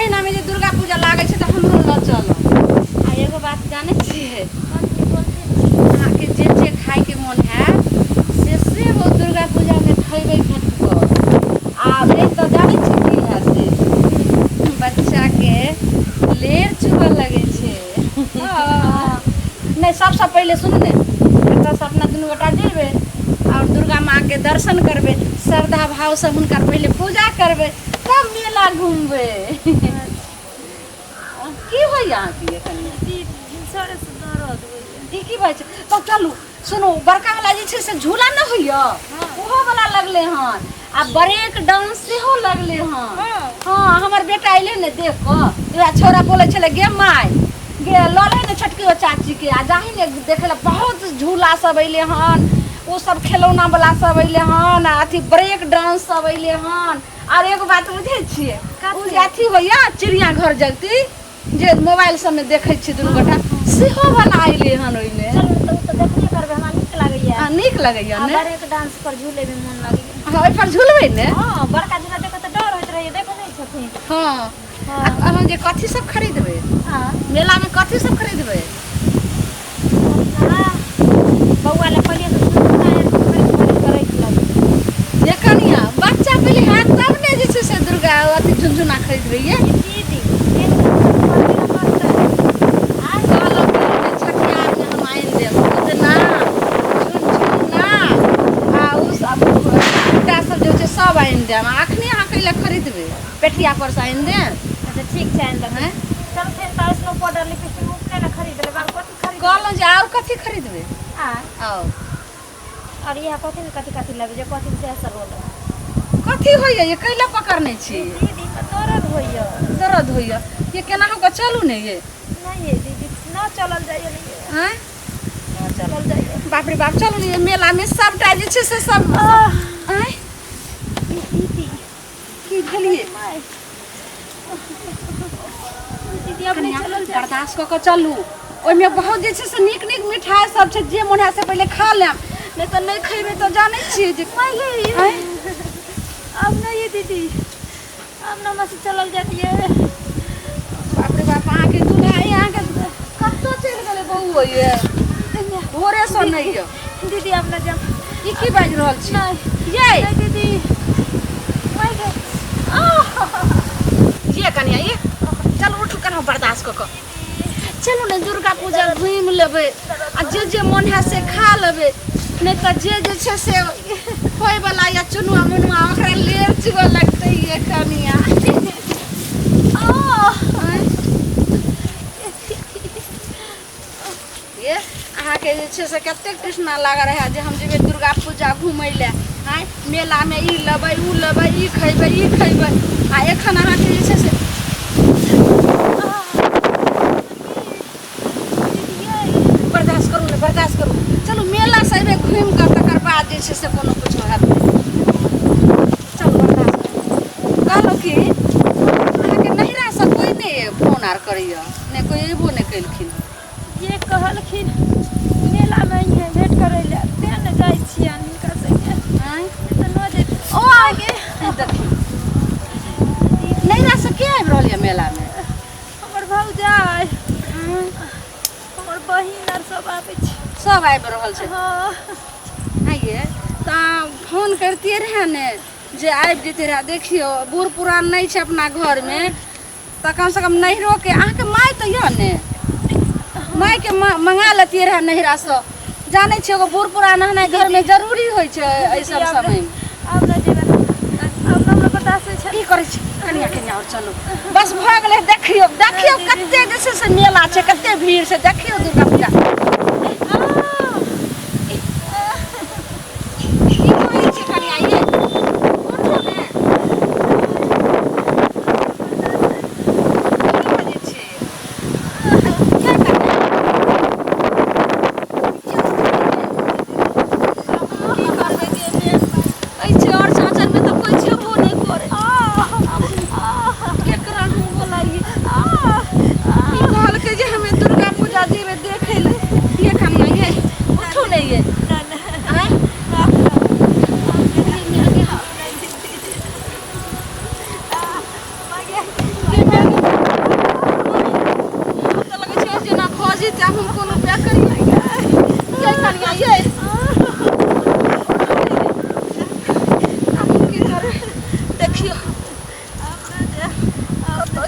महीनामे जे दुर्गा पूजा लागै छै तऽ हमरो लऽ चलब। आ एगो बात जानै छियै? अहाँके जे जे खायके मोन हैत से से ओ दुर्गा पूजामे खयबै फेट कऽ। आ नहि तऽ जानै छियै की हैत से बच्चाके लेर चुबऽ लगै छै। हँ, नहि, सबसँ पहिले सुनू ने, एतऽसँ अपना दुनू गोटा जेबै आओर दुर्गा माँके दर्शन करबै, श्रद्धा भावसँ हुनकर पहिले पूजा करबै, तब मेला घुमबै। की होइए अहाँके ये कनिया? भिनसरे से दर्द होइए। ई की बात छै? तब चलू, सुनू, बड़का वाला जे छै से झूला नहि होइए, ओहो वाला लगलै हन, आ ब्रेक डांस सेहो लगलै हन। हँ, हमर बेटा अयलै ने देख कऽ, वएह छौड़ा बोलै छलै, गे माय गे, लऽ ले ने छोटकी चाचीके आ जाही ने देखै लए। बहुत झूला सब अयलै हन, ओ सब खेलौना वाला सब अयलै हन, आ अथी ब्रेक डांस सब अयलै हन। आर एगो बात बुझै छियै? ओ जे अथी होइए चिड़िया घर जगती जे मोबाइल सबमे देखै छियै दुनू गोटा, सेहो वाला अयलै हन ओहिमे। चलू तऽ ओ तऽ देखबे करबै, हमरा नीक लागैया। हँ, नीक लगैया आ ने? ब्रेक डांस पर झूले मे मोन लागैया। हँ, ओहि पर झूलबै ने? हँ, बड़का झूला देखऽ तऽ डर होइत रहैया, देखै नहि छथिन। हँ। हँ। आ अहाँ जे कथी सब खरीदबै? हँ। मेलामे कथी सब खरीदबै? बौआ लए पहिले तऽ झुनझुना आनि खरीद खरीद कऽ राखि लेबै। ये कनिया, बच्चा पहिले हैत तब ने जे छै से दुर्गा अथी झुनझुना खरीदबै। ये दीदी, एक दिन कहलहुँ कि जे छठिहारमे हम आनि देब उतना झुनझुना आ ओ सब गुड्डा सब जे होइ छै सब आनि देब। आ अखने अहाँ कैला खरीदबै? पेठिया पर से आनि देब। अच्छा, ठीक छै, आनि देबै। आँय? चल फेर तऽ स्नो पाउडर लिपस्टिक उपने ने खरीद लेबै, आर कथी खरीद? कहलहुँ जे आओर कथी खरीदबै? आ आओर आओर इएह कथी ने कथी कथी लेबै, जे कथी सएह सब लऽ लेबै। कथी होइए ये? कैला पकड़ने छी? दीदी, दर्द होइए। दर्द होइए? ये केना कऽ चलू ने ये। नहि ये दीदी, न चलल जाइए ने ये। आँय? न चलल जाइए। बाप रे बाप, चलू ने ये, मेलामे सबटा जे छै से सब। आँय? दीदी। की भेलियै? माय दीदी, अब नहि कनिया, चलल जाय। बर्दाश्त कऽ कऽ चलू। ओहिमे बहुत जे छै से नीक नीक मिठाइ सब छै, जे मोन हैत से पहिले खा लेब, नहि तऽ नहि खयबै तऽ जानै छियै जे आँय? अब नहीं ये दीदी, अब न हमरा से चलल जात ये। बाप रे बाप, अहाँके दूल्हा अहाँके कतऽ चलि गेलै बौआ? ये भोरेसँ नहि यऽ। दीदी, अब न जाम। ई की बाजि रहल छी? नहि। ये नहीं दीदी, my गे। ये कनिया, ये चलू, उठू कना, बर्दाश्त कऽ कऽ चलू ने, दुर्गा पूजा घुमि लेबै आ जे जे मोन है से खा लेबै। नहि तऽ जे जे छै से होइवला या चुनुआ मुनुआ ओकरा लेर चुबऽ लगतै। ये कनिया, आँय? ये अहाँके जे छै से कतेक तृष्णा लागल रहै जे हम जेबै दुर्गा पूजा घुमै लए, आँय, मेलामे ई लेबै, ओ लेबै, ई खयबै, ई खयबै, आ एखन अहाँके जे छै से बर्दाश्त करू ने, बर्दाश्त करू। चलू, मेलासँ अयबै घुमि कऽ, तकर बाद जे छै से कोनो किछो हैत नहि। चलू, बर्दाश्त करू। कहलहुँ कि अहाँके नैहरासँ कोइ नहि फोन आर करैए ने, कोइ अयबो नहि केलखिन? जे कहलखिन मेलामे अइहे भेंट करै लए, तें ने जाइ छियनि हिनका संगे। आँय? नहि तऽ न जैतियै। ओ आगे ई देखियौ, नैहरासँ के आबि रहल यऽ मेलामे? हमर भौजाइ, हमर बहिन आर सब आबै छै। सब आबि रहल छै? हँ। आइए तऽ अहाँ फोन करितियै रहए ने जे आबि जैते रहए। देखियौ, बूढ़ पुरान नहि छै अपना घरमे तऽ कमसँ कम नैहरोके अहाँके माय तऽ यऽ ने, मायके मंगा लेतियै रहए नैहरासँ। जानै छियै, एगो बूढ़ पुरान रहनाइ घरमे जरूरी होइ छै एहि सब समयमे। आब नहि जेबै, आब ने हमरा बर्दाश्त होइ छै। की करै छी कनिया? कनिया, आओर चलू, बस भऽ गेलै। देखियौ, देखियौ, कते जे छै से मेला छै, कते भीड़ छै, देखियौ दुर्गा पूजा। की कहै छी कनिया ये? उठू ने। की बजै छी? ये कनिया, की करबै गे? एहि चौर चाँचरमे तऽ कोइ छेबो नहि करै, केकरा हम बोलाइए? ई कहलकै जे हमे दुर्गा पूजा जेबै देखै लए।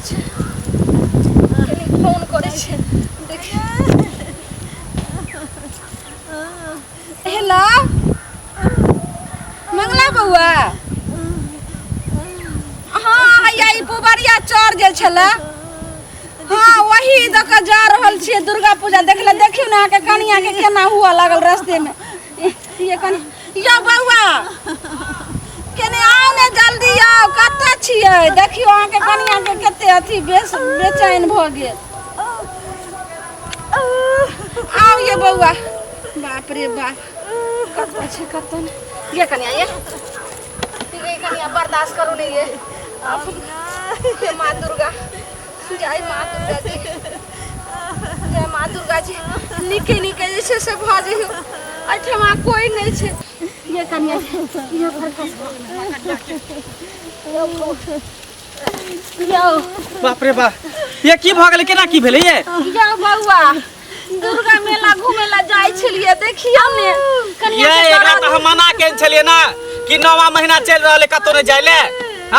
छै कनी फोन करै छै देखियौ हेलो मंगला बौआ हाँ हैया ई पुबरिया चौर जे छलै हाँ वही दऽ कऽ जा रहल छियै दुर्गा पूजा देख ले देखियौ ने अहाँके कनियाके केना हुअ लागल रस्तेमे ये कनि यौ बौआ केने आउ ने जल्दी आउ कतऽ छियै देखियौ अहाँके कनियाके कते अथी बेस बेचैन भऽ गेल आउ ये बौआ बाप रे बाप कतऽ छै कतऽ नहि ये कनिया ये ये कनिया बर्दाश्त करू ने ये हे माँ दुर्गा जय माँ दुर्गा जी जय माँ दुर्गा जी नीके नीके जे छै से भऽ जइयौ एहिठमा कोइ नहि छै ये कनिया ये यौ बाप रे बाप ये की भऽ गेलै केना की भेलै ये यौ बौआ दुर्गा मेला घूमे ला जाइ छलियै देखियौ ने कनिया ये के एकरा दर्द तऽ हम मना केने छलियै ना कि नौवा महीना चलि रहल है कतौ नहि जाइ ले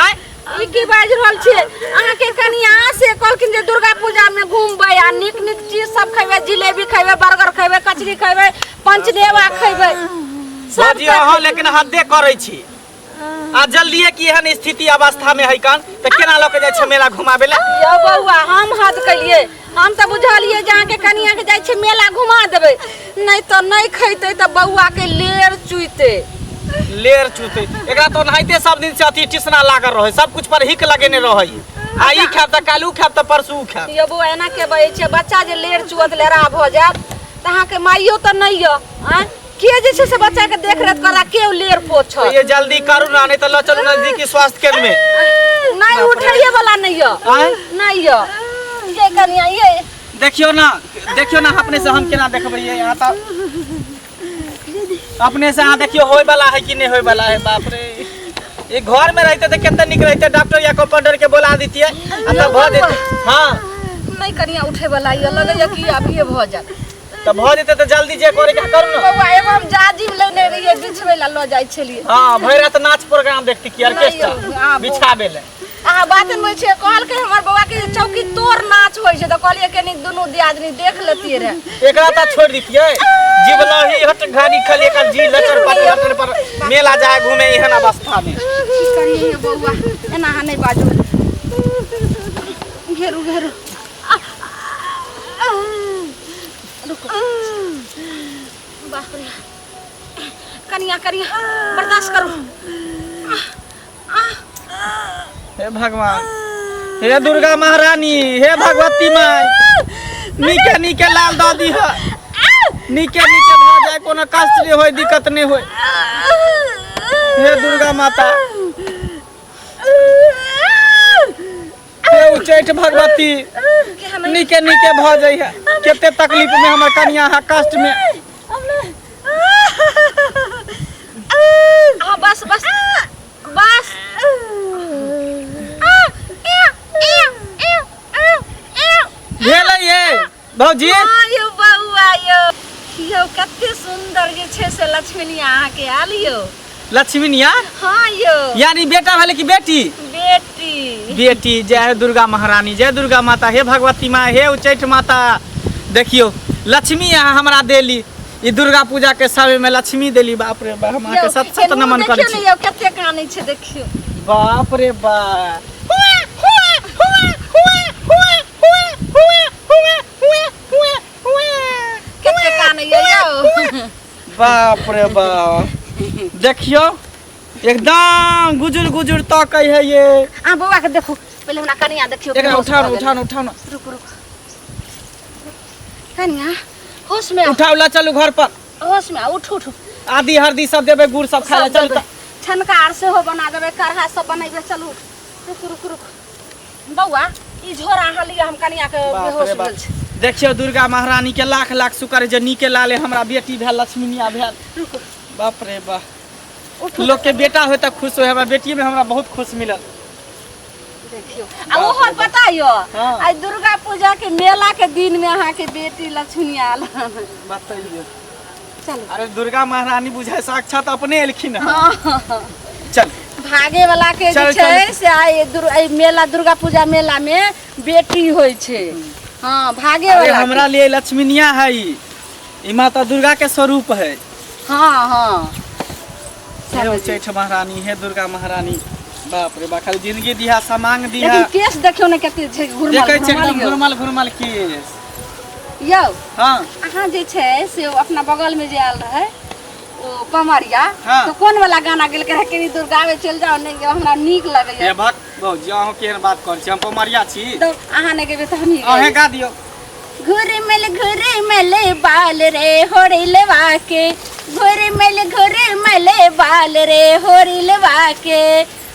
आँय ई की बाजि रहल छियै अहाँके कनिया से कहलखिन जे दुर्गा पूजा में घूमबै आ नीक नीक चीज सब खेबै जिलेबी खेबै बर्गर खेबै कचरी खेबै पंचदेवा खेबै सब बाजी अहाँ लेकिन हदे करै छी आ जल्दिए की एहन स्थिति अवस्था में है कन तऽ केना लऽ के जाइ छै मेला घुमाबै लए यौ बौआ हम हद केलियै हम तऽ बुझलियै जे अहाँके कनिया के जाइ छै मेला घुमा देबै नहि तऽ नहि खैतै तऽ बौआ के लेर चुइतै लेर चूते एकरा तऽ ओनाहिते सब दिन से अथी टिसना लागल रहै सब कुछ पर हिक लगेने रहै आ ई खायब तऽ काल्हि उ खायब तऽ परसू उ खायब यौ बौआ एना के बजै छियै बच्चा जे लेर चुअत लेरा भऽ जायत तऽ अहाँके माइयो तऽ नहि यऽ आँय के जे छै से बच्चा के देख रेख करा के ओ लेर पोछत तो ये जल्दी करू ना नहीं तो ल चलू नजदीकी स्वास्थ्य केंद्र में नहीं उठैये वाला नहीं यऽ आँय? नहीं यऽ ये कनिया ये देखियो ना देखियो ना अपने से हम केना देखबै ये यहाँ तऽ अपने से अहाँ देखियो होय वाला है कि नहीं होय वाला है बाप रे ये घर में रहते तो कितना निक रहते डॉक्टर या कंपाउंडर के बोला देतिए आ तब भऽ जेतै हाँ नहीं कनिया उठे वाला यऽ लगैया कि अभिये भऽ जायत तऽ भऽ जेतै तऽ जल्दी जे करे के करू ने बौआ एगो हम जाजिम लेने रहियै बिछबै लए लऽ जाइ छलियै हाँ भरि रात नाच प्रोग्राम देखती कि ऑर्केस्ट्रा नहि यौ, आबो। बिछाबे ले अहाँ बात नहि बुझै छियै कहलकै हमर बौआ के जे चौकी तोड़ नाच होइ छै तऽ कहलियै कनी दुनू दियादनी देख लेतियै रहे एकरा तऽ छोड़ दितियै जीवलही हट घानी खाली एकर जी लचर पर लचर पर मेला जाए घूमे एहन अवस्था में की करियै यौ बौआ एना अहाँ नहि बाजू घेरू घेरू रुको बाप रे कनिया कनिया बर्दाश्त करू हे भगवान हे दुर्गा महारानी हे भगवती माय नीके नीके लाल दऽ दीह नीके नीके भऽ जाय कोनो कष्ट नहि होय दिक्कत नहि होय हे दुर्गा माता हे उच्चैठ भगवती नीके नीके भऽ जाइ है कते तकलीफ में हमर कनिया है कष्ट में हाँ बस बस बस भेलै ये भौजी हाँ यौ बौआ यौ यौ कते सुंदर जे छै से लक्ष्मीनिया अहाँके आयल यौ लक्ष्मीनिया हाँ यौ यानी बेटा भेलै कि बेटी बेटी बेटी जय हे दुर्गा महारानी जय दुर्गा माता हे भगवती माँ हे उच्चैठ माता देखियौ लक्ष्मी अहाँ हमरा देली ई दुर्गा पूजा के समय में लक्ष्मी देली बाप रे बाप हम अहाँके सत सत नमन करै देखियौ छी ने यौ कते कानै छै देखियौ बाप रे बाप कते कानै यौ बाप रे बाप देखियौ एकदम गुजुर गुजुर तकै है ये अहाँ बौआ के देखू पहिले हमरा कनिया देखियौ एकरा बेहोश उठाउ भऽ ने गेलै। उठाउ ने उठाउ ने रुकू रुकू कनिया होश में आओ उठाउ ला चलू घर पर होश में आओ उठू उठू आदि हरदी सब देबै गुड़ सब खाय ला सब चलू देबै। छनका आर सेहो बना देबै काढ़ा सब बनेबै चलू रुकू रुकू रुकू बौआ ई झोरा अहाँ लिअ हम कनिया के बाप रे बेहोश बाप। भेल छै देखियौ दुर्गा महारानी के लाख लाख शुक्र जे नीके लाले हमरा बेटी भेल लक्ष्मीनिया भेल रुकू बाप रे बाप लोग के बेटा होय तऽ खुश होय हमरा बेटी में हमरा बहुत खुश मिलल देखियौ आ ओहो पता यौ हाँ। आइ दुर्गा पूजा के मेला के दिन में अहाँ के बेटी लक्ष्मी आयल हन। बतैयौ चलू अरे दुर्गा महारानी बुझाय साक्षात अपने एलखिन हँ हाँ चल भागे वाला के जे चल, छै चल। से आइ एहि मेला दुर्गा पूजा मेला में बेटी होइ छै। हाँ, भागे अरे वाला के। हमरा लिए लक्ष्मीनिया है ई। ई माता दुर्गा के स्वरूप है। हाँ हाँ हे उच्चैठ महारानी, हे दुर्गा महारानी, बाप रे बा, खाली जिंदगी दिहा, समांग दिहा। लेकिन केस देखियौ ने कते छै घुरमल। देखै छै घुरमल एकदम यौ। घुरमल घुरमल केस। यौ। हाँ। अहाँ जे छै से ओ अपना बगल में जे आयल रहै ओ पमरिया। हाँ। तो कोन वाला गाना गेलकै रहै? केनी दूर गावे चलि जाओ ने यौ, हमरा नीक लगैया। हे भक्त भौजी, अहूँ केहन बात करै छी? हम पमरिया छी? तऽ अहाँ नहि गेबै तऽ हमही अहें गेबै। गा दियौ। घुर मिल घुर मिल बाल रे होरी लेवा के, घुर मिल घुर मिल बाल रे होरी लेवा के,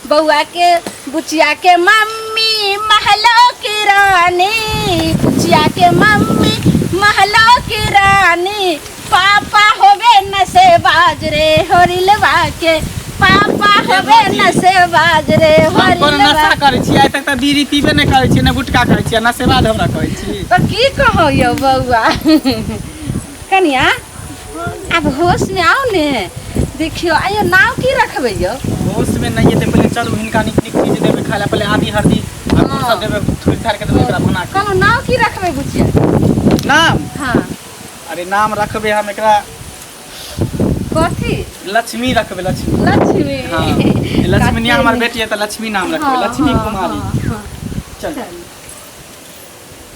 बउआ के बुचिया के मम्मी महलो की रानी, बुचिया के मम्मी महलो की रानी, पापा होवे न से बाज रे होरी लेवा के, पापा होवे न से बाज रे हम होरी कोनो लेवा। नशा करै छी? आइ तक तऽ बीड़ी पीबे नहि करै छी, ने गुटखा खाइ छी, आ नशेबाज हमरा कहै छी? तऽ की कहौ यौ बौआ। कनिया, आब होश में आउ ने। देखियौ, आइयो नाव की रखबै यौ? होश में नहि एतै। पहिले चलू, हिनका नीक नीक चीज देबै खाय लए। पहिले आदी हरदी आ गुड़ सब देबै, थुरि थारि के देबै एकरा बना के। कहलहुँ, नाव की रखबै बुचिया? नाम? हाँ। अरे नाम रखबै हम एकरा। कथी? लक्ष्मी रखबै, लक्ष्मी। लक्ष्मी? हाँ, लक्ष्मीनिया हमर बेटी है तऽ लक्ष्मी नाम रखबै। हाँ, लक्ष्मी हाँ, कुमारी। हाँ, हाँ। चल। चल।